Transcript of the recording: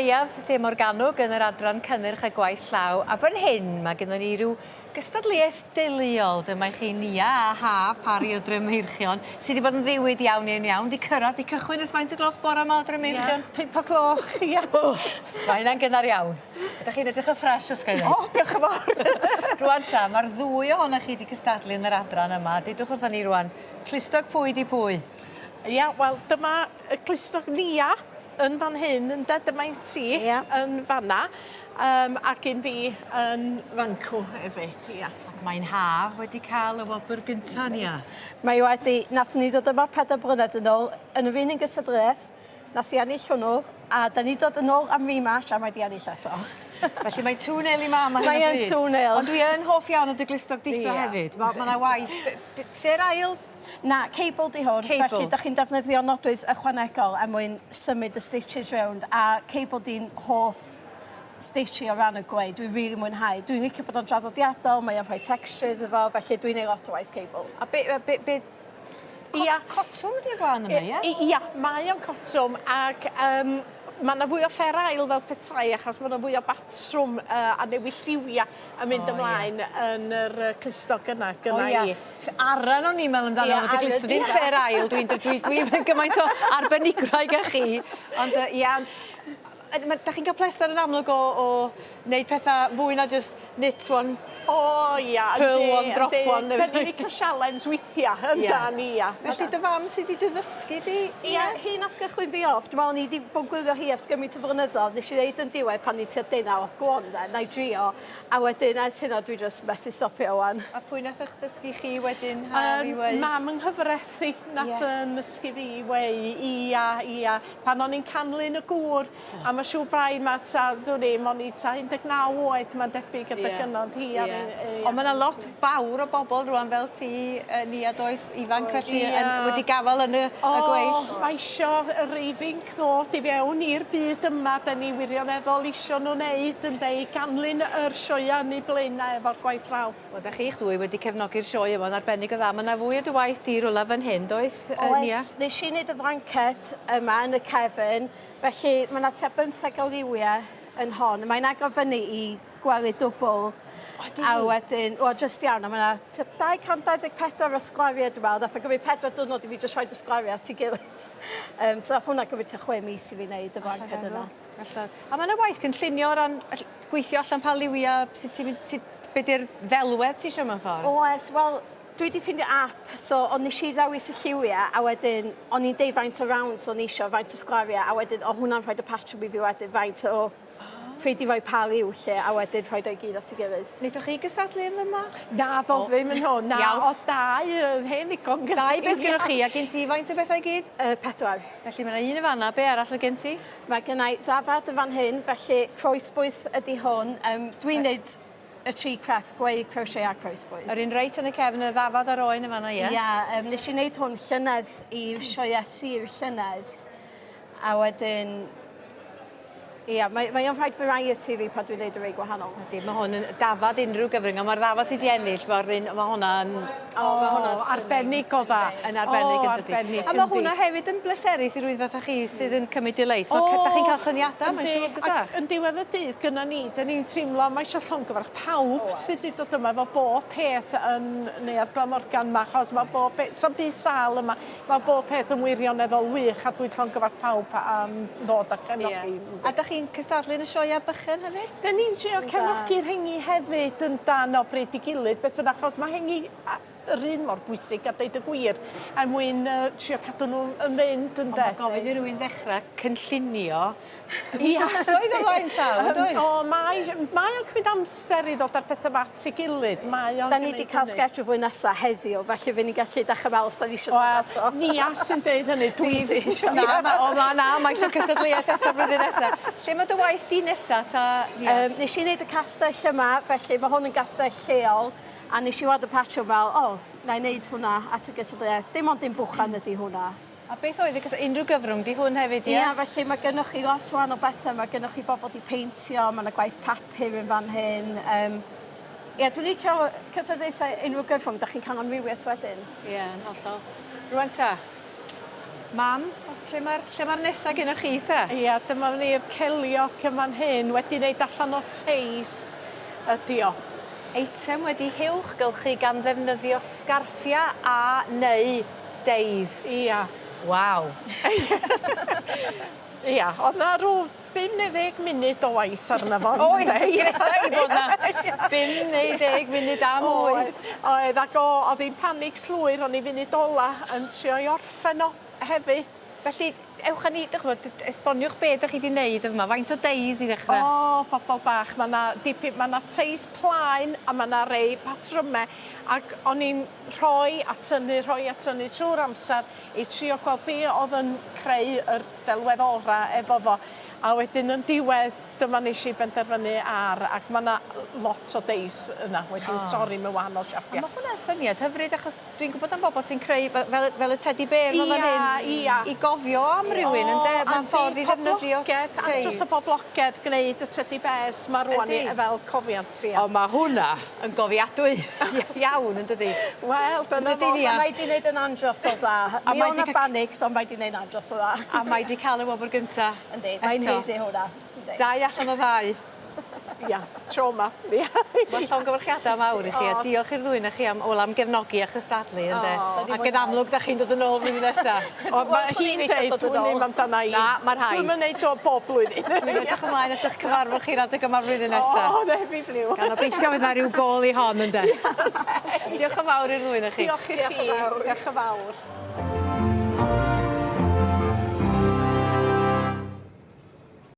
Neuadd De Morgannwg yn yr adran Cynnyrch a Gwaith Llaw a fan hyn mae gynnon ni ryw gystadleuaeth deuluol. Dyma i chi Nia a Haf Parry o Dremeirchion sy 'di bod yn ddiwyd iawn iawn iawn, 'di cyrradd, 'di cychwyn ers faint o gloch bore 'ma o Dremeirchion? Ia, pump o gloch, ia. O! Mae hynna'n gynnar iawn. Ydych chi'n edrych yn ffres os ga i ddeud. O diolch yn fawr. Rŵan ta, ma'r ddwy ohonoch chi 'di cystadlu yn yr adran yma. Deudwch wrthon ni rŵan, clustog pwy 'di pwy? Ia, wel dyma y clustog Nia yn fan hyn ynde dyma i ti. Ia. Yn fan 'na. Yym ac un fi yn fancw hefyd ia. Ac mae'n haf wedi ca'l y wobr gynta Nia. Mae wedi nathon ni ddod yma pedair blynedd yn ôl yn yr un un gystadleuaeth nath 'i ennill hwnnw a 'dan ni dod yn ôl am rematch a mae 'di ennill eto. Felly mae two nil i mam ar hyn o bryd. Mae yn two nil. Ond dwi yn hoff iawn o dy glustog ditha Ia. hefyd. Ma' ma' 'na waith be- be- lle'r ail Na, cable 'di hwn. Cable. Felly 'dach chi'n defnyddio nodwydd ychwanegol er mwyn symud y stitches rownd a cable 'di'n hoff stitch i o ran y gweu. Dwi rili mwynhau. Dwi'n licio bod o'n draddodiadol, mae o'n rhoi texture iddo fo, felly dwi'n neud lot o waith cable. A be' yy be' be' Ia. Cotwm ydi'r glan yma, ie? Ia, mae o'n cotwm ac yym ma' 'na fwy o Fair Isle fel petai achos ma' 'na fwy o batrwm yy a newid lliwia' yn mynd ymlaen yn yr yy clustog yna gynna i. O ia. Aran o'n i'n meddwl amdano fo dy glust ddim Fair Isle dwi'n dwi dwi ddim gymaint o arbenigwraig â chi ond yy ia ma' 'dach chi'n ca'l pleser yn amlwg o o neud petha fwy na jyst knit one O ia yndi. Purl one drop one ne' 'Dan ni'n licio sialens weithia' yndan ia. Felly dy fam sy 'di dy ddysgu di? Ia hi nath gychwyn fi off dwi me'wl o'n i 'di bod yn gwylio hi ers gymaint o flynyddodd nesh i ddeud yn diwedd pan o'n i tua deunaw go on then 'nai drio a wedyn ers hynna dwi jyst methu stopio ŵan. A pwy nath 'ych dysgu chi wedyn Haf i weu? Mam yng nghyfreth i nath 'yn nysgu fi i weu ia ia pan o'n i'n canlyn y gŵr a ma' siŵr bai 'ma tua dwn i'm o'n i tua 19 oed ma'n debyg adeg yna ond hi aru yy Ond ma' 'na lot fawr o bobol rŵan fel ti yy Nia does ifanc felly yn wedi gafal yn y y gweill. O ma' isio yr ifinc ddod i fewn i'r byd yma 'dan ni wirioneddol isio n'w neud ynde i ganlyn yr sioea yn 'u blaena' efo'r gwaith llaw. Wel 'dach chi'ch dwy wedi cefnogi'r sioe yma yn arbennig o dda. Ma' 'na fwy o dy waith di rwla fan hyn does yy Nia? Oes nesh i neud y flanced yma yn y cefn felly ma' 'na tua bymtheg o liwie yn hon. Mae'n agor fyny i gwely dwbl. Odi? A wedyn wel jyst iawn a ma' 'na tua 224 o sgwarie dwi me'wl nath o gymryd pedwar diwrnod i fi jyst rhoid y sgwarie at 'i gilydd. Yym so nath hwnna gymryd tua chwe mis i fi neud y flanced yna. Alla. A ma' 'na waith cynllunio o ran all- gweithio allan pa liwia sut ti'n mynd sut be' 'di'r ddelwedd ti isio mewn ffordd? Oes wel dwi 'di ffindio ap so on' nesh i ddewis y lliwie a wedyn o'n i'n deud faint o rounds o'n i isio faint o sgwarie a wedyn o' hwnna'n rhoid y patrwm i fi wedyn faint o pryd i roi pa liw 'lly a wedyn rhoid o i gyd at 'i gilydd. Naethoch chi gystadlu yn fyma? Naddo ddim yn hwn na. Iawn. O'dd dau yn hen ddigon gyda Dau beth gynnoch chi a gen ti faint o bethau i gyd? Pedwar. Felly ma' 'na un yn fan 'na be' arall o'dd gen ti? Mae gennai ddafad yn fan hyn felly croesbwyth ydi hwn yym dwi'n neud y tri crefft gweu crochet a croesbwyth. Yr un reit yn y cefn y ddafad a'r oen yn fan 'na ie? Ia yym nesh i neud hwn llynedd i'r sioe sir llynedd a wedyn ia mae mae o'n rhoid variety i fi pan dwi'n neud y rei gwahanol. Ydi ma' hwn yn dafad unrhyw gyfrwng a ma'r ddafad sy 'di ennill ma'r un ma' hwnna yn O ma' hwnna'n stunning. Arbennig o dda. Yn arbennig O yndydi? arbennig A ma' yndi. hwnna hefyd yn bleserus i rywun fatha chi sydd yn cymryd delight. Ma' 'dach chi'n ca'l syniada mae'n siŵr dydach? Ac yn diwedd y dydd gynna ni 'dyn ni'n teimlo mae isio llongyfarch pawb sy 'di dod yma efo bob peth yn Neuadd Glamorgan 'ma achos ma' bob pe- sa'm byd sâl yma. Ma' bob peth yn wirioneddol wych a dwi'n llongyfarch pawb am ddod a cefnogi. Ie. A 'dach chi'n cystadlu yn y sioea bychan hefyd? 'Dyn ni'n trio cefnogi rhengi hefyd yndan o bryd i gilydd beth bynnag achos ma' rhengi a- yr un mor bwysig a deud y gwir er mwyn yy trio cadw n'w yn fynd ynde? Ond ma' gofyn i rywun ddechra cynllunio misoedd o flaen llaw yndoes? O mae mae o'n cymryd amser i ddod â'r petha 'ma at 'i gilydd mae o'n 'Dan ni 'di ca'l schedule flwyddyn nesa heddiw felly fy' ni'n gallu dechra me'wl os 'dan ni isio dod ato. Wel Nia sy'n deud hynny dwi ddim isio. Na ma' o ma' na ma' isio cystadleuaeth eto flwyddyn nesa. Lle ma' dy waith di nesa ta Nia? Yym nesh i neud y castell yma felly ma' hwn yn gastell lleol a nesh i weld y patrwm fel o 'nai neud hwnna at y gystadleuaeth. Dim ond dim bwchan ydi hwnna. A beth oedd y cys- unrhyw gyfrwng 'di hwn hefyd ie? Ia felly ma' gynnoch chi lot o wahanol bethe ma' gynnoch chi bobol 'di peintio ma' 'na gwaith papur yn fan hyn yym ie dwi'n licio cystadlaethau unrhyw gyfrwng 'dach chi'n ca'l amrywieth wedyn. Ie yn hollol. Rŵan ta. Mam, os lle mae'r lle mae'r nesa gennych chi te? Ia, dyma ni'r celiog yma'n hyn wedi wneud allan o teis ydi o. Eitem wedi huwchgylchu gan ddefnyddio sgarffia a neu deis. Ia. Waw. Ia, o'dd 'na rw bum neu ddeg munud o waith arno fo. Oes, greda i bod 'na bum neu ddeg munud a mwy. Oedd, oedd ac o, o'dd 'i'n panig slwyr o'n i funud ola yn trio i orffen o hefyd. Felly, ewch â ni, 'dych ch'mod, esboniwch be' 'dych chi 'di neud yma, faint o deis i ddechre? O, pobol bach, ma' 'na dipyn, ma' 'na teis plaen a ma' 'na rei patryme ac o'n i'n rhoi a tynnu, rhoi a tynnu trw'r amser i trio gweld be' o'dd yn creu yr delwedd ora' efo fo. A wedyn yn diwedd dyma nesh i benderfynu ar ac ma' 'na lot o deis yna wedi torri mewn wahanol siapia. A ma' hwnna'n syniad hyfryd achos dwi'n gwybod am bobl sy'n creu fel fel y teddy bear 'ma fan hyn. Ia ia. I gofio am rywun ynde? Ma'n ffordd i ddefnyddio teis. Andros o boblogedd gneud y teddy bears 'ma rŵan i fel cofiant ia. O ma' hwnna yn gofiadwy iawn yndydi? Wel dyna fo. Mae 'di neud yn andros o dda. A Mi mae o' 'di 'na banics ond mae 'di neud andros o dda. A mae 'di ca'l y wobr gynta. Yndi mae'n haeddu hwnna. Yndi. Dau allan o ddau. Ia, tro 'ma. Ia. Wel llongyfarchiada mawr i chi a diolch i'r ddwy 'nach chi am wel am gefnogi a chystadlu ynde? Ac yn amlwg 'dach chi'n dod yn ôl flwyddyn nesa. O ma' hi'n deud dwn i'm amdana i. Na, ma' rhaid. Dwi'm yn neud o bob blwyddyn. Dwi'n edrych ymlaen at 'ych cyfarfod chi'r adeg yma flwyddyn nesa. O, ne fi bliw. Gan obeithio fydd 'na ryw gôl i hon ynde? Diolch yn fawr i'r ddwy 'nach chi. Diolch i chi. Diolch yn fawr.